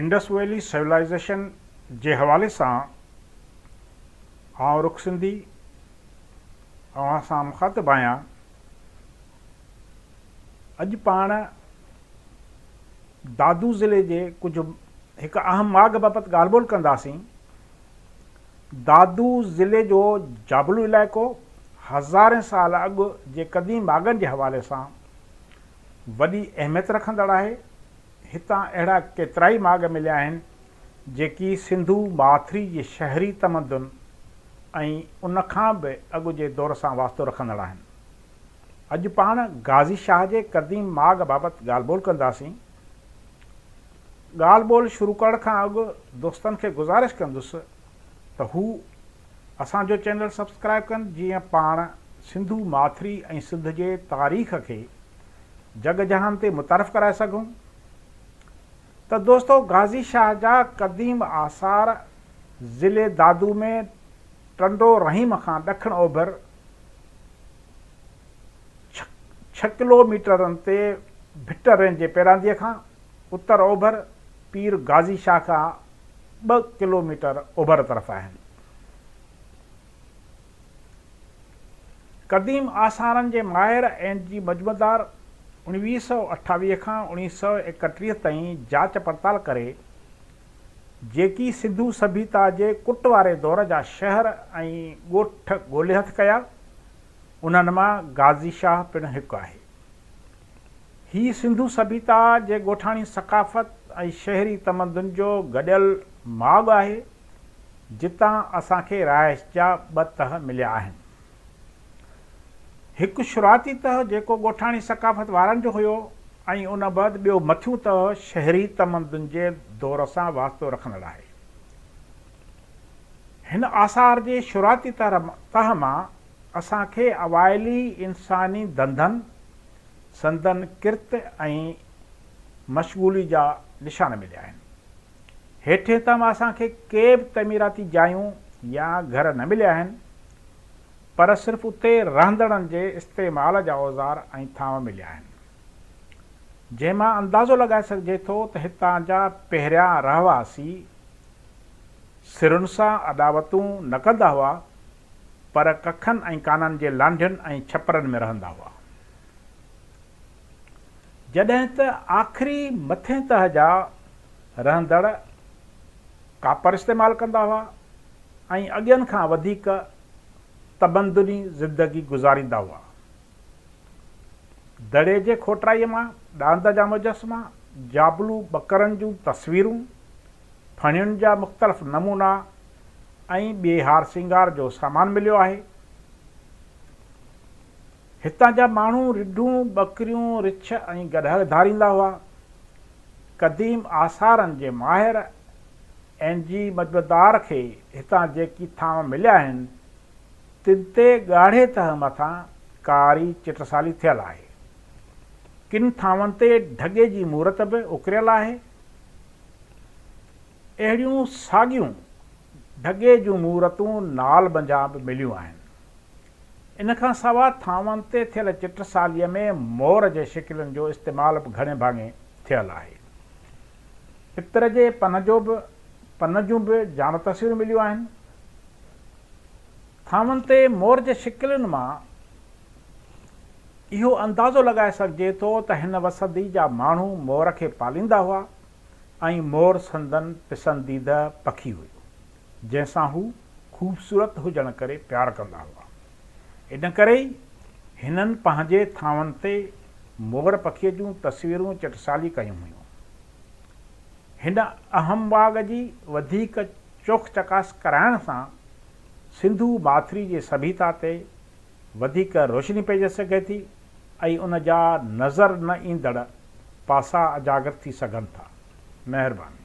Indus ويلي civilisation جي حوالي سان آئون رخ سنڌي اوهان سان مخاطب آهيان. اڄ پاڻ دادو ضلعي جي ڪجهه هڪ اهم ماڳ بابت ڳالهه ٻولهه ڪنداسين. دادو ضلعي جو جابلو علائقو هزارين سال اڳ جي قديم ماڳن جي حوالي سان وڏي اهميت رکندڙ آهي. هتان اهڙا ڪيترائي ماڳ مليا آهن، جيڪي سنڌو ماٿري جي شهري تمدن ۽ ان کان به اڳ جي دور سان واسطو رکندڙ آهن. اڄ پاڻ غازي شاهه جي قديم ماڳ بابت ڳالهه ٻولهه ڪنداسين. ڳالهه ٻولهه شروع ڪرڻ کان اڳ دوستن کي گذارش ڪندس ته هو اسان جو چينل سبسڪرائيب ڪن جيئن پاڻ سنڌو ماٿري ۽ سنڌ جي تاريخ کي جڳ جهان تي متعارف ڪرائي سگهون ته دوستو غازي شاهه جا قديم آثار ضلعي دادو ۾ ٽنڊو رحيم کان ڏکڻ اوڀر ڇهه ڪلو ميٽرن تي ڀٽ رينج جي پيرانديء کان اتر اوڀر پير غازي شاهه کان ٻه ڪلو ميٽر اوڀر طرف آهن. قديم آثارن جي ماهر اين جي مجمدار 1928 کان 1931 تائين جاچ پڙتال ڪري جيڪي سنڌو سڀيتا جي ڪٽ واري دور جا شهر ۽ ڳوٺ ڳولي هٿ ڪيا، انهن مان غازي شاهه پڻ هڪ آهي. هي سنڌو سڀيتا جي ڳوٺاڻي ثقافت ۽ شهري تمدن جو گڏيل ماڳ آهي. جتان اسان کي رهائش جا ٻه تهه مليا آهن. هڪ شروعاتي تهه جيڪو ڳوٺاڻي ثقافت وارن جو هيو ۽ ان بعد ٻيو مٿيون تهه شهري تمدن جي دور سان واسطو رکندڙ آهي. هن آثار جي شروعاتي تهه مان اسان کي اوائلي انساني ڌنڌن، سندن ڪرت ۽ مشغولي جا نشان مليا آهن. هيٺين تهه مان اسان کي ڪي به تعميراتي جايون يا گهر نه مليا آهن، پر صرف اتي رهندڙن جي استعمال جا اوزار ۽ ٿانو مليا آهن، جنهن مان اندازو لڳائي سگهجي ٿو ته هتان جا پهريان رهواسي سرن سان اڏاوتون نه ڪندا هئا، پر ڪکن ۽ ڪانن جي لانڍين ۽ ڇپرن ۾ رهندا هئا. جڏهن ته آخري مٿين تهه جا رهندڙ ڪاپر استعمال ڪندا هئا ۽ اڳين کان وڌيڪ تمدني زندگي گذاريندا هئا. دڙي جي کوٽرائيء مان ڏاند جا مجسما، جابلو ٻڪرن جون تصويرون، ڦڻين جا مختلف نمونا ۽ ٻئي هار سينگار جو سامان مليو آهي. هتان جا ماڻهو رڍون، ٻڪريون، رڇ ۽ گڏهه ڌاريندا هئا. قديم آثارن جي ماهر اين جي مجمدار کي هتان جيڪي ٿانو مليا آهن، تن تي ڳاڙهي تهه مٿان ڪاري چٽسالي ٿيل آهي. ڪن ٿانون تي ڍڳي جي مورت به اڪريل آهي. اهڙيون ساڳيون ڍڳي جون مورتون نال منجهان به مليون آهن. ان کان سواء ٿانون تي ٿيل چٽساليء ۾ مور جي شڪلين جو استعمال به گهڻي ڀاڱي ٿيل آهي. پتر جي پن جو به پن جون به جام تصويرون مليون آهن. ٿانون تي مور جي شڪلين مان اهو اندازو لڳائي سگهجي ٿو ته هن وسندي جا ماڻهو مور کي پاليندا هئا ۽ مور سندن پسنديده پکي هيو. جنهن سان هو خوبصورت هجڻ ڪري پيار ڪندا هئا. ان ڪري ئي هنن پنهنجي ٿانون تي مور پکيء جون تصويرون چٽسالي ڪيون هيون. هن اهم واڳ جي وڌيڪ چوک چڪاس ڪرائڻ سان سنڌو ماٿري جي سڀيتا تي وڌيڪ روشني پئجي سگهي ٿي ۽ ان جا نظر نه ايندڙ پاسا اجاگر ٿي سگهن ٿا. مهرباني.